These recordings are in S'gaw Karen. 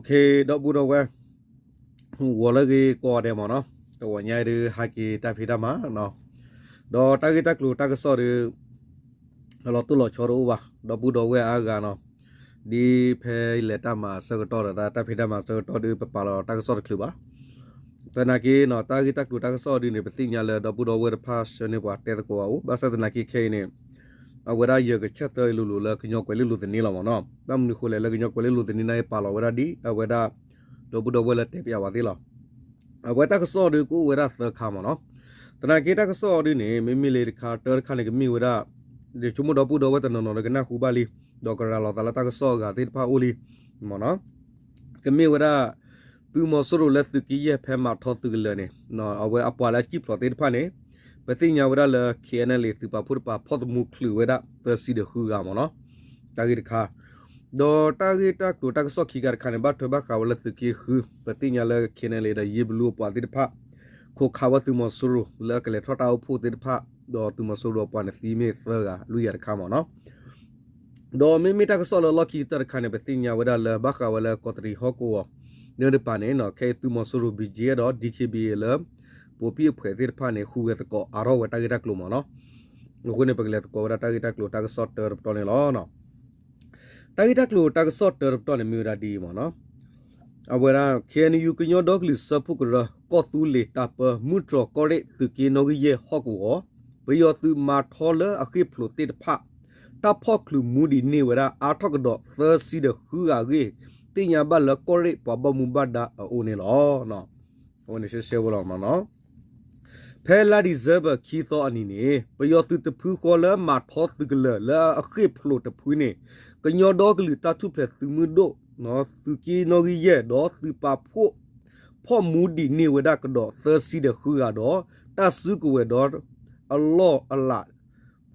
ဒီပုၢ်ဒီဝဲၢ် ဂီၤလၢအဂ့ၤကိးဂၤဒဲးမ့ၢ်နီၤ, တဂီၤညါအံၤဒုး ဟဲက့ၤတၢ်ဖံးတၢ်မၤနီၤ, ဒီးတၢ်ဂ့ၢ်တၢ်ကျိၤတၢ်ကစီၣ်ဒုး လီၤတိၢ်လီၤဆီတအိၣ်ဘၣ် ဒီပုၢ်ဒီဝဲၢ်အါဂၤနီၤ, ဒ်ဖဲလဲၤတၢ်မၤအဆၢကတီၢ်ဒီး တၢ်ဖံးတၢ်မၤအဆၢကတီၢ်ဒုး ပပာ်လီၤတၢ်ကစီၣ်တချုးဘၣ်, သနာ်က့နီၤ တၢ်ဂ့ၢ်တၢ်ကျိၤတၢ်ကစီၣ်ဒုးန့ၣ် ပသ့ၣ်ညါလၢဒီပုၢ်ဒီဝဲၢ်တဖၣ်ဆှၢန့ၢ်ပှၤတဲသကိးအအိၣ် ဘၣ်ဆၣ်သနာ်က့ခဲအံၤန့ၣ် အဝဲဒၣ်ယကဆၢထၢၣ်လိၤလိၤလၢကညီကွဲၤလ့လိၤသန့လီၤမ့ၢ်နီၤ, ဘၣ်မနုၤဃိလဲၣ် လၢကညီကွဲၤလ့လိၤသန့န့ၣ် ပာ်လီၤဝဲဒၣ်ဒ်အဝဲဒၣ် ဒီပုၢ်ဒီဝဲၢ်လၢတဲပျးဝဲသ့လီၤ, အဝဲတၢ်ကစီၣ်ဒုးကအိၣ်ဝဲဒၣ်သၢခါမ့ၢ်နီၤ, သနာ်က့တၢ်ကစီၣ်ဒုးန့ၣ် မ့မ့ၢ်လၢတခါတၢတခါန့ၣ် ကမ့ၢ်ဝဲဒၣ် ယဆိကမိၣ်ဒီပုၢ်ဒီဝဲၢ်တနီၤနီၤဒီးကနၢ်ဟူဘၣ်လံ, ဒီးကရၤလီၤသးလၢတၢ်ကစီၣ်အဂၤသ့ၣ်တဖၣ်အိၣ်လံ, မ့ၢ်နီၤ ကမ့ၢ်ဝဲဒၣ် သုးမီၤစိရိၤလၢသုးက့ယဲၢ်ဖဲမၤထီသုးကလၢၤန့ၣ် အဝဲအပှၤလၢအစံၣ်ဖျိးသ့ၣ်တဖၣ်န့ၣ် ပသ့ၣ်ညါဝဲဒၣ်လၢ KNLA သုးပာ်ဖှိၣ်တပၤဖီၣ်သမူချုးဝဲဒၣ်သၢဆံဒီးဃုဂၤမ့ၢ်နီၤ, တၢ်ဂ့ၢ်တခါ, ဒီးတၢ်ဂ့ၢ်တၢ်ကျိၤတၢ်ကစီၣ်ခံခါတခါန့ၣ် ဘၣ်ထွဲဘၣ်ဃးဝဲလၢသုးက့ဃု ပသ့ၣ်ညါလၢ KNLA ဒီးယ့ဘလူအပှၤသ့ၣ်တဖၣ် ခိးခးဝဲသုးမီၤစိရိၤလၢအကလဲၤထီၣ်တၢ်အိၣ်ဖှိၣ်သ့ၣ်တဖၣ်, ဒီးသုးမီၤစိရိၤအပှၤန့ၣ်သံမ့ၢ်သၢဂၤ လွံၢ်ဂၤတခါမ့ၢ်နီၤ ဒီးမ့မ့ၢ်တၢ်ကစီၣ်လၢလီၢ်ခံကတၢၢ်တခါန့ၣ် ပသ့ၣ်ညါဝဲဒၣ်လၢဘၣ်ဃးဝဲလၢကီးတရံးဟီၣ်ကဝီၤ ဒၢတပၤန့ၣ် ခဲအံၤသုးမီၤစိရိၤ ဘီကၠ့ဒီး ဒီကၠ့ဘံ လၢ ပိာ်ပံၣ်အဖှဲးသ့ၣ်တဖၣ်န့ၣ် ဟူးဂဲၤသကိးအါထီၣ်ဝဲတၢ်ဂ့ၢ်တၢ်ကျိၤမ့ၢ်နီၤ. အဃိန့ၣ် ပကလဲၤသကိးဝဲဒၣ်တၢ်ဂ့ၢ်တၢ်ကျိၤတၢ်ကစီၣ်တၢတပတီၢ်န့ၣ်လီၤ. တၢ်ဂ့ၢ်တၢ်ကျိၤတၢ်ကစီၣ်တၢတပတီၢ်န့ၣ်မ့ၢ်ဝဲဒၣ်ဒ်အံၤမ့ၢ်နီၤ. အဝဲဒၣ် ခ့ၣ်အဲၣ်ယူၣ် ကညီဒီကလုာ်စၢဖှိၣ်ကရၢ ကီၢ်သူလ့ၤတၢ်ပၢ မုၢ်တြီၤကီၢ်ရ့ၣ် သုးက့နီၣ်ဂံၢ်ယဲၢ်ဟီၣ်ကဝီၤ ပယီၤသုးမၤထီလၢအဃ့ၢ်ဖျိးသ့ၣ်တဖၣ် တၢ်ဖီၣ်ချုးမူဒံးန့ၢ်ဝဲဒၣ်အါထီၣ်ကဒီးသၢဆံဒီးဃုဂၤအဂ့ၢ် သ့ၣ်ညါဘၣ်လၢကီၢ်ရ့ၣ်ပှၤဘၣ်မူဘၣ်ဒါအအိၣ်န့ၣ်လီၤ. အဝဲန့ၣ်ရှဲရှဲဝဲလီၤမ့ၢ်နီၤ. ဖဲလါဒံၣ်စ့ဘၢၣ်ခံသီအနံၤန့ၣ် ပယီၤသုးတဖုဃီလၢမၤထီသုးကလၢၤလၢအဃ့ၢ်ဖျိးတဖုန့ၣ် ကညီဒီကလုာ်တၢ်ထူၣ်ဖျဲးသုးမုၢ်ဒိၣ် သုးက့နီၣ်ဂံၢ်ယဲၢ်ဒီးသုးပာ်ဖှိၣ် ဖီၣ်မူဒံးန့ၢ်ဝဲဒၣ်ကဒီးသၢဆံဒီးဃုဂၤဒီး တၢ်စုကဝဲၤဒီးအလီၢ်အလၤ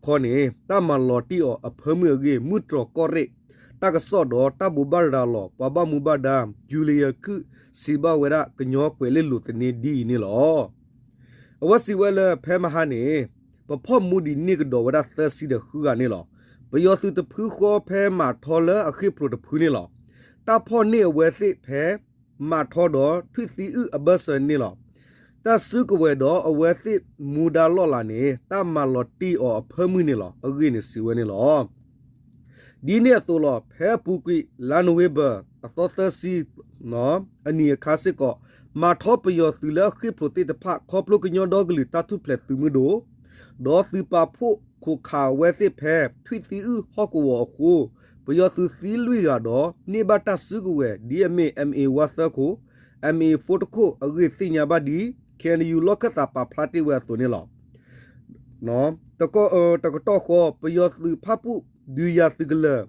ခီန့ၣ် တၢ်မၤလီၤတံၢ်အီၤအဖၢမုၢ်အဂ့ၢ် မုၢ်တြီၤကီၢ်ရ့ၣ် တၢ်ကစီၣ်ဒီးတၢ်ဘိးဘၣ်ရၤလီၤ ပှၤဘၣ်မူဘၣ်ဒါ ယူၤလံယၤခုၣ် စံးဘၣ်ဝဲဒၣ်ကညီကွဲၤလ့လိၤသန့ဒ်အံၤန့ၣ်လီၤ. အဝဲစံးဝဲလၢဖဲမဟါန့ၣ် ပဖီၣ်မူဒံးန့ၢ်ကဒီးဝဲဒၣ်သၢဆံဒီးဃုဂၤန့ၣ်လီၤ. ပယီၤသုးတဖုဃီဖဲမၤထီလၢအဃ့ၢ်ဖျိးတဖုန့ၣ်လီၤ. တၢ်ဖီၣ်န့ၢ်အဝဲသ့ၣ်ဖဲ မၤထီဒီးထွံၣ်သံအုၣ်အဘၢၣ်စၢၤန့ၣ်လီၤ. တၢ်စုကဝဲၤဒီးအဝဲသ့ၣ်မူဒါလီၢ်လၤန့ၣ် တၢ်မၤလီၤတံၢ်အီၤအဖၢမုၢ်န့ၣ်လီၤ. အဂ့ၢ်န့ၣ်စံးဝဲန့ၣ်လီၤ. ဒ်န့ၣ်အသိးလီၤ ဖဲအပူၤကွံာ် လါနိၣ်ဝ့ဘၢၣ်အသီသၢဆံ အနံၤအခါစ့ၢ်ကီး မၤထီပယီၤသုးလၢအဃ့ၢ်ဖျိးသ့ၣ်တဖၣ် ခီဖျိကညီဒီကလုာ်တၢ်ထူၣ်ဖျဲးသုးမုၢ်ဒိၣ် ဒီးသုးပာ်ဖှိၣ်ခိးခးဝဲသ့ၣ်ဖဲ ထွံၣ်သံအုၣ်ဟီၣ်ကဝီၤအဃိ ပယီၤသုးသံလွံၢ်ဂၤဒီး န့ၢ်ဘၣ်တၢ်စုကဝဲၤ ဒ်အမ့ၢ် MA one သၢခိၣ် MA four တခိၣ်အဂ့ၢ်သ့ၣ်ညါဘၣ်ဒ် ခ့ၣ်အဲၣ်ယူၣ် လီၢ်ခၢၣ်သးပာ်ဖျါတ့ၢ်ဝဲအသိးန့ၣ်လီၤ. တကတီၢ်ဃီ ပယီၤသုးဖၣ်ပူၣ် ဒုးယၤသုးကလၢၤ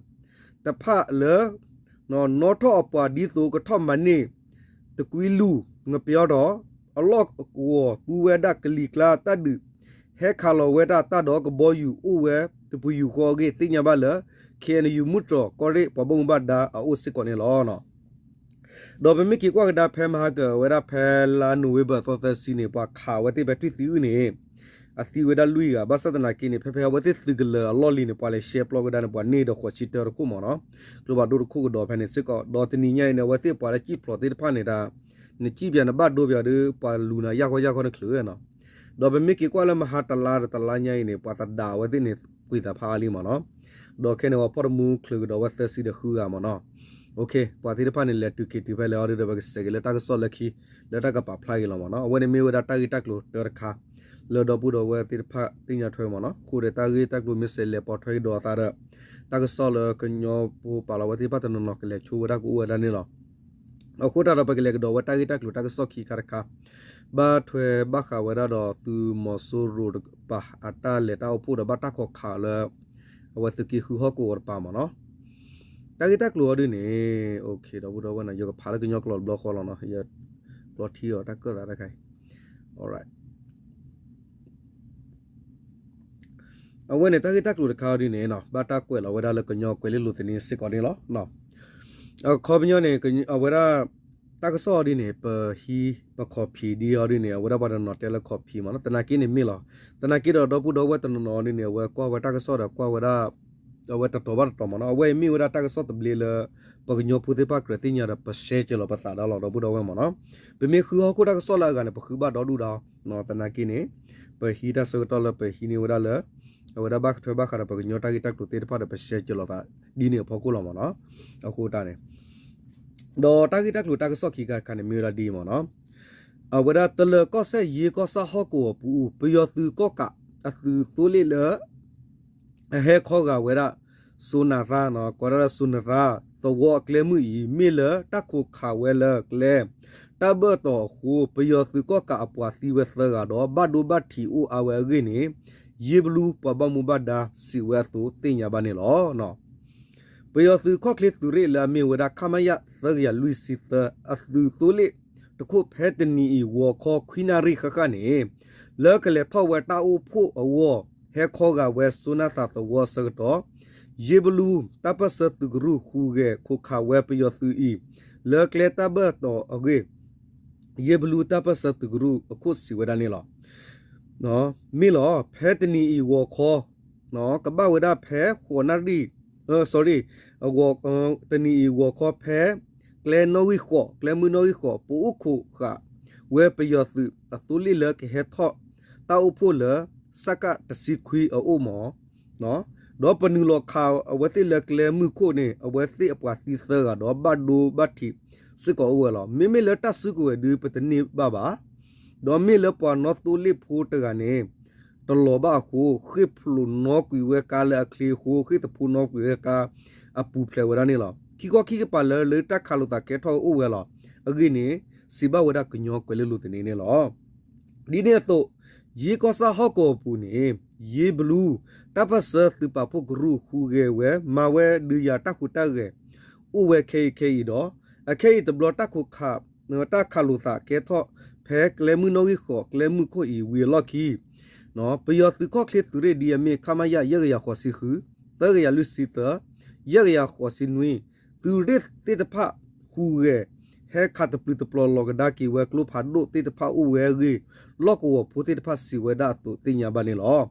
တဖၣ်လၢ နီၣ်ထီၣ်အပှၤဒ်သိးကထီၣ်မၤန့ၢ် တကွံလူၢ် ငပျီထီၣ် အလီၢ်ကဝီၤသူဝဲဒၣ်ကလံၤကျါတၢ်ဒုး ဟဲခးလီၤဝဲဒၣ်တၢ်ဒီးကဘီယူၤအိၣ်ဝဲတပယူာ်ဃီအဂ့ၢ်သ့ၣ်ညါဘၣ်လၢ ခ့ၣ်အဲၣ်ယူၣ် မုၢ်တြီၤကီၢ်ရ့ၣ်ပှၤဘၣ်မူဘၣ်ဒါအအိၣ်စ့ၢ်ကီးန့ၣ်လီၤ. ဒီးပမ့ၢ်က့ၤကွၢ်ကဒါဖဲမဟါကဝဲဒၣ်ဖဲလါနိၣ်ဝ့ဘၢၣ်အသီသၢဆံန့ၣ် ပှၤခးဝဲသ့ၣ်ဖဲထွံၣ်သံအုၣ်န့ၣ် အသံဝဲဒၣ်လွံၢ်ဂၤ ဘၣ်ဆၣ်သနာ်က့န့ၣ် ဖဲဖဲအဝဲသ့ၣ်သုးကလၢၤအလီၢ်လံန့ၣ် ပှၤလဲၤရှဲပျီဝဲဒၣ်န့ၣ် ပှၤန့ၢ်ဒီးဃိးဆံတၢတခိၣ်မ့ၢ်နီၤ ကျိဖးဒိၣ်တခိၣ်ကဒီးဖဲန့ၣ်စ့ၢ်ကီး ဒီးတနံၤညါအံၤန့ၣ် အဝဲသ့ၣ်ပှၤလၢစံၣ်ဖျိးသ့ၣ်တဖၣ်န့ၣ်ဒၣ် နစံၣ်ပၠးနဘၣ်ဒိပၠးဒီး ပှၤလူၤနၤယၢ်ခီယၢ်ခီန့ၣ်ချုးနီၤ ဒီးပမ့ၢ်က့ၤကွၢ်လၢမဟါတလါဒီးတလါညါအံၤန့ၣ် ပှၤသဒါဝဲသ့ၣ်န့ၣ် ကွံာ်သးဖးအါလံမ့ၢ်နီၤ ဒီးခဲန့ၣ် ပှၤဖီၣ်တမူချုးကဒီးဝဲသၢဆံဒီးဃုဂၤမ့ၢ်နီၤ ပှၤသ့ၣ်တဖၣ်န့ၣ် လဲၤတုၤက့ၤတုၤဖဲလဲၣ်အီၤဒီး ပကစဲးက့ၤလၢတၢ်ကစီၣ်လၢခံ လၢတၢ်ကပာ်ဖျါက့ၤလီၤမ့ၢ်နီၤ အဝဲန့ၣ်မ့ၢ်ဝဲဒၣ်တၢ်ဂ့ၢ်တၢ်ကျိၤတၢတခါ လၢဒီပုၢ်ဒီဝဲၢ်သ့ၣ်တဖၣ်သ့ၣ်ညါထွဲမ့ၢ်နီၤ အဃိဒီးတၢ်ဂ့ၢ်တၢ်ကျိၤမ့ၢ်စဲးလဲၤပိာ်ထွဲကဒီးအသးဒီး တၢ်ကစီၣ်လၢကညီဖိပာ်လီၤဝဲသ့ၣ်တဖၣ်တနီၤနီၤကလဲၤဆိဝဲဒၣ်ကအိၣ်ဝဲဒၣ်န့ၣ်လီၤ. အဃိသတးဒီးပကလဲၤကဒီးဝဲတၢ်ဂ့ၢ်တၢ်ကျိၤတၢ်ကစီၣ်ခံခါတခါ ဘၣ်ထွဲဘၣ်ဃးဝဲဒၣ်ဒီးသုးမီၤစိရိၤတပၤအတၢ်လဲၤတၢ်အိၣ်ဖှိၣ်ဒီးဘၣ်တၢ်ခိးခးလၢ အဝဲသုးက့ဃုဟီၣ်ကဝီၤတပၤမ့ၢ်နီၤ တၢ်ဂ့ၢ်တၢ်ကျိၤအီၤဒ်န့ၣ် ဒီပုၢ်ဒီဝဲၢ်နီၤ ယကဖးလၢကညီကျိာ်တဘျီဃီလီၤနီၤ ယကျီထံအီၤတၢ်ကၢၣ်သးတခါအံၤ အဝဲန့ၣ် တၢ်ဂ့ၢ်တၢ်ကျိၤတခါအီၤဒ်န့ၣ် ဘၣ်တၢ်ကွဲးလီၤဝဲဒၣ်လၢကညီကွဲၤလ့လိၤသန့စ့ၢ်ကီးန့ၣ်လီၤ. အခီပညီန့ၣ် အဝဲဒၣ် တၢ်ကစီၣ်အီၤဒ်န့ၣ် ပဟံးပခီၣ်ဖံးဒ်အီၤဒ်န့ၣ် အဝဲဒၣ်ပှၤတနီၤတဲလၢခီၣ်ဖံးမ့ၢ်နီၤ သနာ်က့န့ၣ်မ့ၢ်လီၤ. သနာ်က့ဒီးဒီပုၢ်ဒီဝဲၢ်တနီၤနီၤအီၤဒ်န့ၣ် အဝဲကွၢ်ဝဲတၢ်ကစီၣ်ဒီးကွၢ်ဝဲဒၣ် အဝဲတတီၤဘၣ်တတီၤမ့ၢ်နီၤ, အဝဲအံၤမ့ၢ်ဝဲဒၣ်တၢ်ကစီၣ်သဘျ့လၢ ပကညီဖိသ့ၣ်တဖၣ်ကြၢးသ့ၣ်ညါဒီး ပရှဲကၢၤလီၤပသးဒၣ်လီၤ ဒီပုၢ်ဒီဝဲၢ်မ့ၢ်နီၤ. ပမ့ၢ်ဃုဟီၣ်ခိၣ်တၢ်ကစီၣ်လၢအဂၤန့ၣ် ပဃုဘၣ်ဒီဒူၣ်ဒီး သနာ်က့န့ၣ် ပဟံးတၢ်ဆၢကတီၢ်လၢပဟံးန့ၢ်ဝဲဒၣ်လၢ အဝဲဒၣ်ဘၣ်ကထွဲဘၣ်ဃးဒီးပကညီတၢ်ဂ့ၢ်တၢ်ကျိၤသ့ၣ်တဖၣ်ဒီး ပရှဲကၢၤလီၤသးဒ်န့ၣ်အဖီခိၣ်လီၤမ့ၢ်နီၤ. အဃိတၢ်န့ၣ် ဒီးတၢ်ဂ့ၢ်တၢ်ကျိၤတၢ်ကစီၣ်ခံခါတခါန့ၣ် မ့ၢ်ဝဲဒၣ်ဒ်အံၤမ့ၢ်နီၤ, အဝဲဒၣ်တလၢၤကီၢ်စဲၣ်ယ့ကီၢ်ဆၣ်ဟီၣ်ကဝီၤပူၤ ပယီၤသုးကီၣ်ကးအသုးသိလ့ၣ်လၢ အဟဲခီဂာ်ဝဲဒၣ် စိနၤသါ ကိးဒၣ်လၢစိနၤသါ သဝီအကျဲမုၢ်အံၤ မ့ၢ်လၢတၢ်ခိးခးဝဲလၢကျဲ တၢ်ဘၢၣ်တီၤအဃိ ပယီၤသုးကီၣ်ကးအပှၤသံဝဲသၢဂၤဒီး ဘၣ်ဒိဘၣ်ထံးအိၣ်အါဝဲအဂ့ၢ်န့ၣ် ယ့ဘလူပှၤဘၣ်မူဘၣ်ဒါစံးဝဲအသိးသ့ၣ်ညါဘၣ်န့ၣ်လီၤ. ပယီၤသုးခီၣ်ချ့သုးရ့ၣ်လၢအမ့ၢ်ဝဲဒၣ် ခမရ သၢကယၤလွံၢ်ဆံသၢ အသုးသိလ့ၣ်တခိၣ် ဖဲတနံၤအံၤဂီၤခီခွံနၣ်ရံၣ်ဃၣ်ဃၣ်န့ၣ် လၢကလဲၤထီၣ်ဝဲတၢ်အိၣ်ဖှိၣ်အဂီၢ် ဟဲခီဂာ်ဝဲစိနၢ်သးသဝီအဆၢကတီၢ် ယ့ဘလူတၢ်ပၢၢ်ဆၢသုးကရူၢ်ဟူးဂဲၤခိးခးဝဲပယီၤသုးအံၤ လၢကျဲတၢ်ဘၢၣ်တီၤအဂ့ၢ် ယ့ဘလူတၢ်ပၢၢ်ဆၢသုးကရူၢ်အခိၣ်စံးဝဲဒၣ်န့ၣ်လီၤ. မ့ၢ်လီၤ ဖဲတနံၤအံၤဂီၤခီ ကဘၣ်ဝဲဒၣ်ဖဲဃိးနၣ်ရံၣ် sorry တနံၤအံၤဂီၤခီဖဲ ကျဲနီၣ်ဂံၢ်ဃိး ကျဲမုၢ်နီၣ်ဂံၢ်ဃိး ပအိၣ်ခိးဃာ်ဝဲပယီၤသုးအသိလ့ၣ်လၢကဟဲထီၣ်တၢ်အိၣ်ဖှိၣ်လၢ စကတဆံခွံအအိၣ်မ့ၢ် ဒီးပနုာ်လီၤခးအဝဲသ့ၣ်လၢကျဲမုၢ်ခိၣ်န့ၣ် အဝဲသ့ၣ်အပှၤသံသၢဂၤဒီးဘၣ်ဒိဘၣ်ထံးစ့ၢ်ကီးအိၣ်ဝဲလီၤ. မ့မ့ၢ်လၢတၢ်စုကဝဲၤဒုးပတန့ၢ်ဘၣ်ဘၣ် ဒီးမ့ၢ်လၢပှၤနီၣ်သိလ့ၣ်ဖိတဂၤန့ၣ် တလီၤဘၣ်အဃိ ဃ့ၢ်ဖျိးနီကွံာ်ဝဲကါလၢအချ့အဃိ ဃ့ၢ်သဖှိနီကွံာ်ဝဲကါအပူၤဖျဲးဝဲဒၣ်န့ၣ်လီၤ. ခံခီခံကပၤလၢလၢတၢ်ခးလိာ်သးကဲထီၣ်အိၣ်ဝဲလီၤ. အဂ့ၢ်န့ၣ် စံးဘၣ်ဝဲဒၣ်ကညီကွဲၤလ့လိၤသန့န့ၣ်လီၤ. ဒ်န့ၣ်အသိး ယ့ကီၢ်ဆၣ်ဟီၣ်ကဝီၤပူၤန့ၣ် ယ့ဘလူ တၢ်ပၢၢ်ဆၢသုးပာ်ဖှိၣ်ကရူၢ်ဟူးဂဲၤဝဲ မၤဝဲဒုးယၤတၢ်ဟူးတၢ်ဂဲၤ အိၣ်ဝဲခဲအံၤခဲအံၤဒီး အခဲအံၤတဘျီတၢ်ခိးခး တၢ်ခးလိာ်သးကဲထီၣ် ဖဲကျဲမုၢ်နီၣ်ဂံၢ်ဃိးကျဲမုၢ်ခိၣ်အံၤဝံၤအလီၢ်ခံ ပယီၤသုးခီၣ်ချ့သုးရ့ၣ်ဒ်အမ့ၢ် ခမရ ယဲၢ်ကယၤဃိးဆံဃု, သၢကယၤလွံၢ်ဆံသၢ, ယဲၢ်ကယၤဃိးဆံနွံ သုးရ့ၣ်သ့ၣ်တဖၣ် ဟူးဂဲၤ ဟဲခးတပျုာ်တပျီၤလီၤကဒါက့ၤဝဲကျိဖးဒိၣ်သ့ၣ်တဖၣ်အိၣ်ဝဲအဂ့ၢ် လီၢ်ကဝီၤဖိသ့ၣ်တဖၣ်စံးဝဲဒၣ်အသိးသ့ၣ်ညါဘၣ်န့ၣ်လီၤ.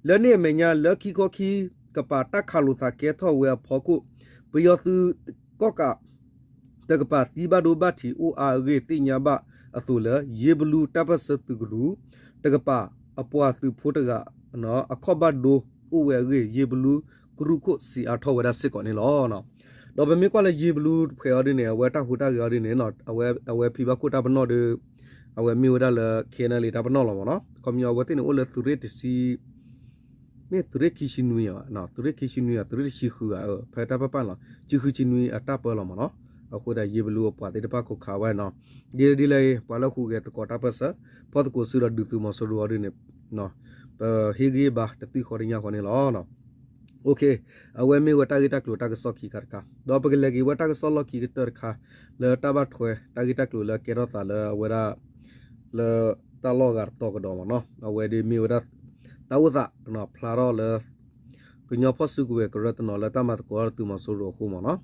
လၢန့ၣ်အမဲာ်ညါ လၢခံခီခံကပၤတၢ်ခးလိာ်သးကဲထီၣ်ဝဲအဖီခိၣ် ပယီၤသုးကီၣ်ကး တကပၤသံဘၣ်ဒိဘၣ်ထံးအိၣ်အါအဂ့ၢ်သ့ၣ်ညါဘၣ်အသိးလၢ ယ့ဘလူတၢ်ပၢၢ်ဆၢသုးကရူၢ် တကပၤအပှၤသုးဖိတဂၤ အခီၣ်ဘၣ်ဒိအိၣ်ဝဲအဂ့ၢ် ယ့ဘလူကရူၢ်ခိၣ်စံးအါထီၣ်ဝဲဒၣ်စ့ၢ်ကီးန့ၣ်လီၤ. ဒီးပမ့ၢ်ကွၢ်လၢယ့ဘလူတဖုအံၤဒ်န့ၣ် အဝဲတၢ်ဟူးတၢ်ဂဲၤအံၤဒ်န့ၣ် အဝဲဖံးဘၣ်ခိၣ်တၢ်ပနီၣ်ဒီး အဝဲမ့ၢ်ဝဲဒၣ်လၢ ခ့ၣ်အဲၣ်အၣ်လ့ၣ် တၢ်ပနီၣ်လီၤမ့ၢ်နီၤ. ခီပညီအဝဲသ့ၣ်န့ၣ်အိၣ်လၢသုးရ့ၣ်တဆံ မ့ၢ်သုးရ့ၣ်ခံဆံနွံဧါ, သုးရ့ၣ်ခံဆံနွံဧါ, သုးရ့ၣ်တဆံဃုဧါ, ဖဲတၢ်ပၢၢ်ပၢ်လီၤ, ခံဃုခံဆံနွံအတၢ်ပၢလီၤမ့ၢ်နီၤ. အဃိဒၣ်ယ့ဘလူအပှၤသ့ၣ်တဖၣ်ခိးခးဝဲနီၤ. ဒ်လဲၣ်ဒ်လဲၣ် ပှၤလၢဟူးဂဲၤသကိးတၢ်ပၢၢ်ဆၢ ဖီသကိးဆူဒီးဒုးသုးမီၤစိရိၤအံၤဒ်န့ၣ် ပဟ့ၣ်ဂံၢ်ဘါတသံၣ်ဃီတညၣ်ဃီန့ၣ်လီၤ. အဝဲမ့ၢ်ဝဲတၢ်ဂ့ၢ်တၢ်ကျိၤတၢ်ကစီၣ်ခံခါတခါ, ဒီးပကလဲၤက့ၤဝဲတၢ်ကစီၣ်လီၢ်ခံကတၢၢ်တခါ လၢတၢ်ဘၣ်ထွဲတၢ်ဂ့ၢ်တၢ်ကျိၤလၢကဲထီၣ်သးလၢအဝဲဒၣ် လၢတၢ်လီၢ်ဂၤတတီၤကဒီးမ့ၢ်နီၤ. အဝဲဒ်မ့ၢ်ဝဲဒၣ် တၢ်အိၣ်သးဖျါထီၣ်လၢ ကညီဖီၣ်စုကဝဲၤကရၢတနီၤလၢတၢ်မၤသကိးဒီးသုးမီၤစိရိၤအဃိမ့ၢ်နီၤ.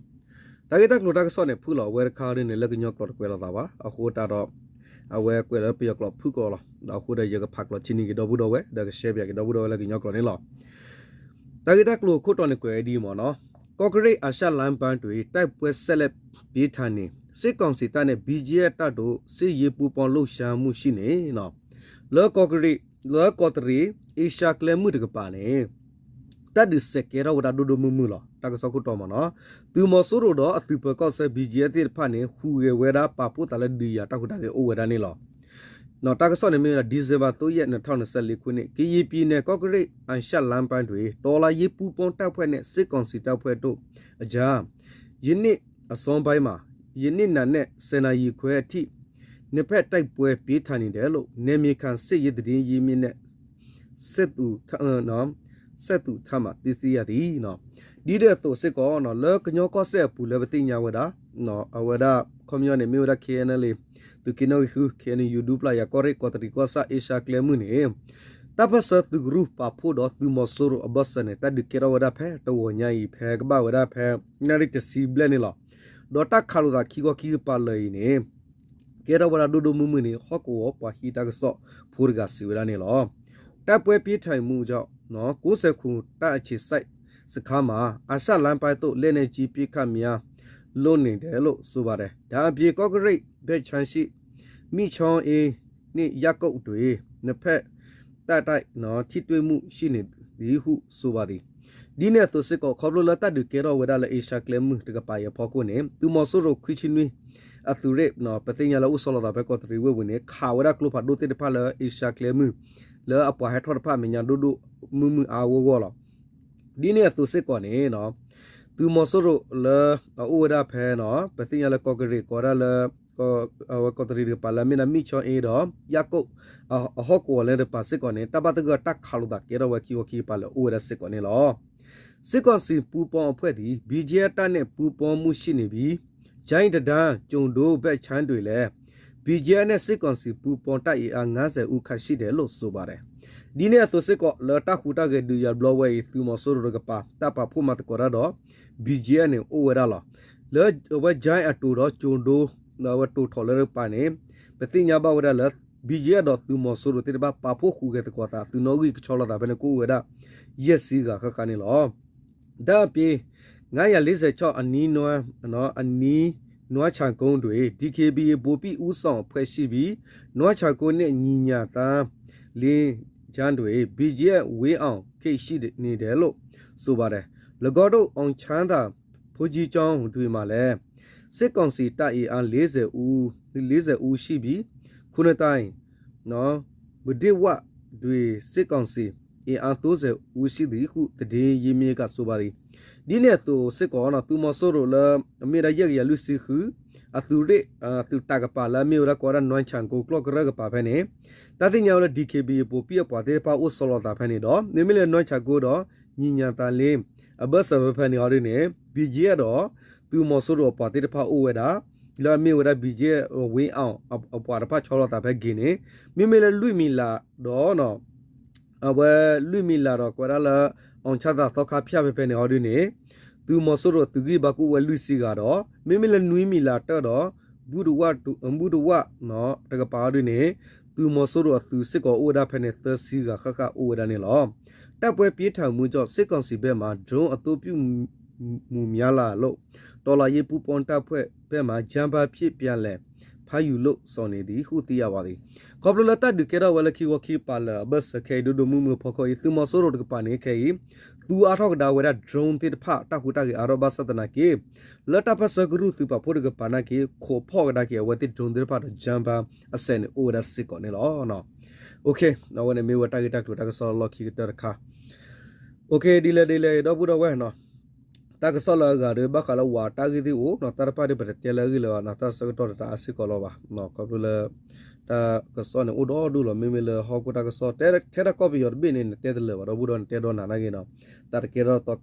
တၢ်ဂ့ၢ်တၢ်ကျိၤတၢ်ကစီၣ်န့ၣ် ဖုၣ်လီၤဝဲတခါဒ်န့ၣ် လၢကညီကျိာ်တကွဲးလိာ်သးဘၣ်. အဃိတၢ်ဒီး အဝဲကွဲးလၢပယီၤကျိာ်ဖုၣ်ကီးလီၤ. အဃိဒီးယကဖးကျိးဆံနံၤက့ၤဒီပုၢ်ဒီဝဲၢ် ဒီးကရှဲပၠးက့ၤဒီပုၢ်ဒီဝဲၢ်လၢကညီကျိာ်န့ၣ်လီၤ. တၢ်ဂ့ၢ်တၢ်ကျိၤခိၣ်တီန့ၣ်ကွဲးဝဲဒ်အံၤမ့ၢ်နီၤ. ကော့ကရိတ် အာရှလမ်းပိုင်းတွင် တိုက်ပွဲဆက်လက်ပြင်းထန်နေ စစ်ကောင်စီတပ်နဲ့ ဘီဂျီအက်ဖ် တပ်တို့ စစ်ရေးပူးပေါင်းလှုပ်ရှားမှုရှိနေ လၢကီၢ်ကရံး လၢကီးတရံး အ့ရှါကျဲမုၢ်တကပၤန့ၣ် တၢ်ဒုးစဲးကဲထီၣ်ဝဲဒၣ်ဒိၣ်ဒိၣ်မုၢ်မုၢ်လီၤ. တၢ်ကစီၣ်ခိၣ်တီမ့ၢ်နီၤ. သုးမီၤစိရိၤဒီးအသုးပၢၤကီၢ်ဆၢ ဘီဂျီအက်ဖ် သ့ၣ်တဖၣ်န့ၣ် ဟူးဂဲၤဝဲဒၣ်ပာ်ဖှိၣ်သးလၢဒုးယၤတၢ်ဟူးတၢ်ဂဲၤအိၣ်ဝဲဒၣ်န့ၣ်လီၤ. တၢ်ကစီၣ်န့ၣ်မ့ၢ်ဝဲဒၣ် December သုံးရက် နှစ်ထောင်နှစ်ဆယ့်လေးခုနှစ် ကရင်ပြည်နယ် ကော့ကရိတ် အာရှလမ်းပိုင်းတွင် တော်လှန်ရေးပူးပေါင်းတပ်ဖွဲ့နဲ့ စစ်ကောင်စီတပ်ဖွဲ့တို့အကြား ယနေ့အစောပိုင်းမှာ ယနေ့နံနက် ဆယ်နာရီခွဲအထိ နှစ်ဖက်တိုက်ပွဲပြင်းထန်နေတယ်လို့ နယ်မြေခံစစ်ရေးသတင်းရင်းမြစ်နဲ့ ဆက်သွယ်ထ- ဆက်သွယ်ထံမှ သိရှိရသည်. ဒ်န့ၣ်အသိးစ့ၢ်ကီး လၢကညီကီၢ်စဲၣ်အပူၤလၢပသ့ၣ်ညါဝဲဒၣ် အဝဲဒၣ် ခီပညီန့ၣ် မ့ၢ်ဝဲဒၣ် ခ့ၣ်အဲၣ်အၣ်လ့ၣ် သုးက့နီၣ်ဂံၢ်ဃု ခ့ၣ်အဲၣ်ယူၣ် ဒူပျၢ်ယၤ ကီၢ်ရ့ၣ် ကီးတရံးကီၢ်ဆၣ် အ့ရှါကျဲမုၢ်န့ၣ် တၢ်ပၢၢ်ဆၢသုးကရူၢ်ပာ်ဖှိၣ်ဒီးသုးမီၤစိရိၤအဘၢၣ်စၢၤန့ၣ် တၢ်ဒုးကဲထီၣ်ဝဲဒၣ်ဖဲတဂီၤညါအံၤ ဖဲကဘၣ်ဝဲဒၣ်ဖဲ နၣ်ရံၣ်တဆံဘျဲၣ်န့ၣ်လီၤ. ဒီးတၢ်ခးလိာ်သးခံခီခံကပၤလၢာ်အံၤန့ၣ် ကဲထီၣ်ဝဲဒၣ်ဒိၣ်ဒိၣ်မုၢ်မုၢ်န့ၣ် ဟီၣ်ကဝီၤပှၤဟံးတၢ်ကစီၣ်ဖိတဂၤစံးဝဲဒၣ်န့ၣ်လီၤ. တိုက်ပွဲပြင်းထန်မှုကြောင့် ကိုးဆယ်ခုနှစ် တပ်အခြေစိုက် စခန်းမှာ အာရှလမ်းပိုင်းသို့ လက်နက်ကြီးပစ်ခတ်များ လုပ်နေတယ်လို့ ဆိုပါတယ်. ဒါအပြင် ကော့ကရိတ်ဘက်ခြမ်းရှိ မီချောင်းအင်းနှင့် ရပ်ကွက်တွေ နှစ်ဖက် တိုက်တိုက် ထိတွေ့မှုရှိနေသည်ဟု ဆိုပါတယ်. ဒ်န့ၣ်အသိးစ့ၢ်ကီး ခီဖျိလၢတၢ်ဒုးကဲထီၣ်ဝဲဒၣ်လၢ အ့ရှါကျဲမုၢ်တကပၤအံၤအဖီခိၣ်န့ၣ် သုးမီၤစိရိၤခွံဆံနွံ အသုးရ့ၣ် ပသ့ၣ်ညါလၢအိၣ်ဆီလီၤသးဖဲကီးတရံးဝ့ၢ်ပူၤန့ၣ် ခးဝဲဒၣ်ကျိဖးဒိၣ်သ့ၣ်တဖၣ်လၢ အ့ရှါကျဲမုၢ် လၢအပှၤဟဲထီၣ်တဖၣ်အမဲာ်ညါဒိၣ်ဒိၣ်မုၢ်မုၢ်အါအါဂီၢ်ဂီၢ်လီၤ. ဒ်န့ၣ်အသိးစ့ၢ်ကီးန့ၣ် သုးမီၤစိရိၤလၢအအိၣ်ဝဲဒၣ်ဖဲ ပသ့ၣ်ညါလၢကီးကရံးကိးဒၣ်လၢ အဝဲကီးတရံးတကပၤလၢအမ့ၢ်ဒၣ် မီချောင်းအင်းဒီး ရပ်ကွက် အဟီၣ်ကဝီၤလၢတကပၤစ့ၢ်ကီးန့ၣ် တၢ်ဘၣ်သဂၢၢ်တၢ်ခးလိာ်သးကဲထီၣ်ဝဲခံခီခံကပၤလၢအအိၣ်ဝဲဒၣ်စ့ၢ်ကီးန့ၣ်လီၤ. စစ်ကောင်စီပူးပေါင်းအဖွဲ့သည် ဘီကီအ့တပ်နဲ့ ပူးပေါင်းမှုရှိနေပြီး ကၠဲတဒန်း ကျိုဒိုဘက်ခြမ်းတွင်လည်း ဘီကီအ့နဲ့ စစ်ကောင်စီပူးပေါင်းတပ်အင်အား ငါးဆယ်ဦးခန့်ရှိတယ်လို့ ဆိုပါတယ်. ဒ်န့ၣ်အသိးစ့ၢ်ကီး လၢတၢ်ဟူးတၢ်ဂဲၤဒုးယၤတဘျီဝဲအံၤ သုးမီၤစိရိၤတကပၤ တၢ်ပာ်ဖှိၣ်မၤသကိးတၢ်ဒီး ဘီကီအ့န့ၣ် အိၣ်ဝဲဒၣ်လီၤ. လၢအဝဲကၠဲအတိၤဒီးကျိဒိ ဒီးအဝဲတိၤထီၣ်လၢတကပၤန့ၣ် ပသ့ၣ်ညါဘၣ်ဝဲဒၣ်လၢ ဘီကီအ့ဒီး သုးမီၤစိရိၤသ့ၣ်တဖၣ် ပာ်ဖှိၣ်ဟူးဂဲၤသကိးသး သုးနီၣ်ဂံၢ်ကဆီလီၤသးဖဲန့ၣ် ကအိၣ်ဝဲဒၣ် ယဲၢ်ဆံဂၤဃၣ်ဃၣ်န့ၣ်လီၤ. ဒါအပြင် ငါးရာလေးဆယ်ခြောက် အနီး အနီး နွမ်းဆန်ကုန်းတွင် ဒီး ကီးဘီအ့ ဗိုလ်မှူးဦးဆောင်အဖွဲ့ရှိပြီး နွမ်းဆန်ကုန်းနှင့် ညီညာသန်းလင်းကြားတွင် ဘီကီအ့ ဝင်းအောင်ဂိတ်ရှိနေတယ်လို့ ဆိုပါတယ်. လၢကီးဒိၣ် အောင်ချမ်းသာဘုန်းကြီးကျောင်းတွင်မှာလည်း စစ်ကောင်စီတပ်အင်အား လေးဆယ်ဦး လေးဆယ်ဦးရှိပြီး ခုနတိုင် မဒ့ဝတွင် စစ်ကောင်စီအင်အား သုံးဆယ်ဦးရှိသည်ဟု သတင်းရင်းမြစ်က ဆိုပါသည်. ဒ်န့ၣ်အသိးစ့ၢ်ကီး သုးမီၤစိရိၤလၢ အမ့ၢ်ဒၣ်ယဲၢ်ကယၤလွံၢ်ဆံဃု အသုးရ့ၣ် သုးတၢ်ကပၤလၢအမ့ၢ်ဝဲဒၣ်ကိးဝဲဒၣ် နွမ်းဆန်ကုန်း ကျီၢ်ကရၢၢ်ကပၤဖဲန့ၣ် တၢ်သ့ၣ်ညါဝဲလၢ ဒီး ကီးဘီအ့ ဗိုလ်မှူးအပှၤသ့ၣ်တဖၣ်အိၣ်ဆီလီၤသးဖဲန့ၣ်ဒီး မ့မ့ၢ်လၢ နွမ်းဆန်ကုန်း ဒီး ညီညာသန်းလင်း အဘၢၣ်စၢၤဖဲဖဲန့ၣ်အီၤဒ်န့ၣ် ဘီကီအ့ဒီး သုးမီၤစိရိၤအပှၤသ့ၣ်တဖၣ်အိၣ်ဝဲဒၣ် လၢအမ့ၢ်ဝဲဒၣ် ဘီကီအ့ ဝင်းအောင် အပှၤတဖၣ်ဆီလီၤသးဖဲဂ့ၤန့ၣ် မ့မ့ၢ်လၢလွံၢ်မံၤလးဒီး အဝဲလွံၢ်မံၤလးဒီး ကိးဝဲဒၣ်လၢ အောင်ချမ်းသာ သီခါဖၠၣ်ဖဲဖဲန့ၣ်အီၤဒ်န့ၣ် သုးမီၤစိရိၤအသုးဂံၢ်ဘါကအိၣ်ဝဲလွံၢ်ဆံဂၤဒီး မ့မ့ၢ်လၢနွံမံၤလးတၢၢ်ဒီး ဘူၣ်တဝၣ် ဘူၣ်တဝၣ် တကပၤအီၤဒ်န့ၣ် သုးမီၤစိရိၤအသုးစ့ၢ်ကီးအိၣ်ဝဲဒၣ်ဖဲန့ၣ် သၢဆံဂၤဃၣ်ဃၣ်အိၣ်ဝဲဒၣ်န့ၣ်လီၤ. တိုက်ပွဲပြင်းထန်မှုကြောင့် စစ်ကောင်စီဘက်မှ ဒရုန်းအသုံးပြုမှုများလာလို့ တော်လှန်ရေးပူးပေါင်းတပ်ဖွဲ့ဘက်မှ ရမ်းဗန်းဖြင့် ပြန်လည်ဖမ်းယူလို့ ဆောင်နေသည်ဟု သိရပါသည်. ခီဖျိလၢတၢ်ဒုးကဲထီၣ်ဝဲလၢခံခီခံကပၤလၢာ် အဘၢၣ်စၢၤခဲအံၤဒိၣ်ဒိၣ်မုၢ်မုၢ်အဖီခိၣ်အံၤ သုးမီၤစိရိၤတကပၤန့ၣ်ခဲအံၤ သူအါထီၣ်ကဒါဝဲဒၣ် drone သ့ၣ်တဖၣ် တၢ်ဟူးတၢ်ဂဲၤအါထီၣ်ဘၣ်ဆၣ်သနာ်က့ လၢတၢ်ပၢၢ်ဆၢကရူၢ်သုးပာ်ဖှိၣ်တကပၤနာ်က့ ခိးဖီၣ်ကဒါက့ၤအဝဲသ့ၣ် drone သ့ၣ်တဖၣ်ဒီး ရမ်းဗန်း အစဲးန့ၣ်အိၣ်ဝဲဒၣ်စ့ၢ်ကီးန့ၣ်လီၤ. အဝဲန့ၣ်မ့ၢ်ဝဲတၢ်ဂ့ၢ်တၢ်ကျိၤတၢ်ကစီၣ်လၢလီၢ်ခံကတၢၢ်တခါ ဒ်လဲၣ်ဒ်လဲၣ်ဒီပုၢ်ဒီဝဲၢ်နီၤ တၢ်ကစီၣ်လၢအဂၤဒီး ဘၣ်ဃးလၢဝၤတၢ်ဂ့ၢ်သ့ၣ်အိၣ်နီၤ တၢ်တဖၣ်ဒီးပတတဲလၢအဂ့ၢ်လၢၤဘၣ်နီၤ တၢ်ဆၢကတီၢ်တတအါစ့ၢ်ကီးလီၤဘၣ် ခီဖျိလၢ တၢ်ကစီၣ်န့ၣ်အိၣ်ဒီဒူၣ်လီၤ မ့မ့ၢ်လၢဟီၣ်ခိၣ်တၢ်ကစီၣ် ထဲဒၣ်ကီၢ်ပယီၤတဘ့ၣ်န့ၣ် နတဲတလၢာ်ဘၣ် ဒီပုၢ်ဒီ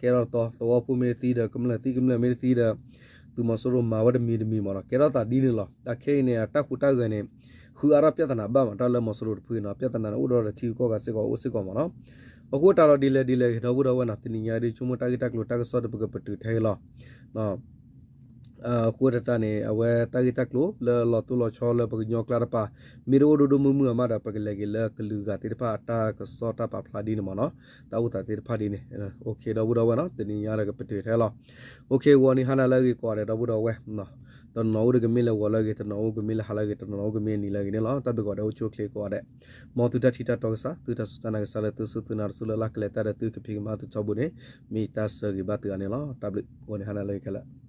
ဝဲၢ် နတဲဒီးနၤနာ်က့နီၤ တၢ်တကဲထီၣ်တသီကဲထီၣ်တသီ သဝီဖိမ့ၢ်တသံဒီး ကမျၢၢ်သံကမျၢၢ်မ့ၢ်တသံဒီး သုးမီၤစိရိၤမၤဝဲတမံၤတမံၤမ့ၢ်နီၤ ကဲထီၣ်သးဒ်န့ၣ်လီၤ အခဲအံၤန့ၣ် အတၢ်ဟူးတၢ်ဂဲၤန့ၣ် ဃုအါထီၣ်ပြဿနာဘၣ်မး တၢ်လၢမီၤစိရိၤတဖုနီၤ ပြဿနာန့ၣ်အိၣ်ဒီးထံဂုၤကီၢ်ဂၤစ့ၢ်ကီးအိၣ်စ့ၢ်ကီးမးနီၤ အဃိတၢ်ဒီးဒ်လဲၣ်ဒ်လဲၣ်ဂ့ၤ ဒီပုၢ်ဒီဝဲၢ်နီၤ တနံၤညါဒ် ဆိကမိၣ်တၢ်ဂ့ၢ်တၢ်ကျိၤတၢ်ကစီၣ်ဒီး ပကပတုာ်ထဲအံၤလီၤ အဃိတၢ်န့ၣ် အဝဲတၢ်ဂ့ၢ်တၢ်ကျိၤလၢလီၤတိၢ်လီၤဆီလၢပကညီကျါတပၤ မ့ၢ်တအိၣ်ဒိၣ်ဒိၣ်မုၢ်မုၢ်အါမးဒီး ပကလဲၤက့ၤလၢကလုာ်ဂၤသ့ၣ်တဖၣ်အတၢ်ကစီၣ်တၢ်ပာ်ဖျါဒ်န့ၣ်မးနီၤ တၢ်အိၣ်သးသ့ၣ်တဖၣ်ဒ်န့ၣ် ဒီပုၢ်ဒီဝဲၢ်နီၤ တနံၤညါဒီးကပတုာ်ထဲလီၤ ဂီၤနံၤဟါနၤလၢအဂ့ၤကိးဂၤဒဲး ဒီပုၢ်ဒီဝဲၢ် တနီၤအိၣ်ဒီးကမ့ၢ်လၢဂီၤလၢအဂ့ၤ တနီၤအိၣ်ကမ့ၢ်လၢဟါလၢအဂ့ၤ တနီၤအိၣ်ကမ့ၢ်နံၤလၢအဂ့ၤန့ၣ်လီၤ တၢ်ဘျုးကိးဂၤဒဲးအိၣ်ဆူၣ်အိၣ်ချ့ကိးဂၤဒဲး မ်သုတၢ်ထံၣ်တၢ်တီကစၢ် သုတၢ်စူၢ်တၢ်နာ်ကစၢ်လၢသုစူၢ်သုနာ်တစူၢ်လၢ်လၢ်ကလဲၤတၢ်ဒီးသုကဖံးကမၤသုထီဘိန့ၣ် မ့ၢ်တၢ်ဆၢဂ့ၤဘၣ်သုဂၤန့ၣ်လီၤ တၢ်ဘျုး ဂီၤနံၤဟါနၤလၢအဂ့ၤခဲလၢာ်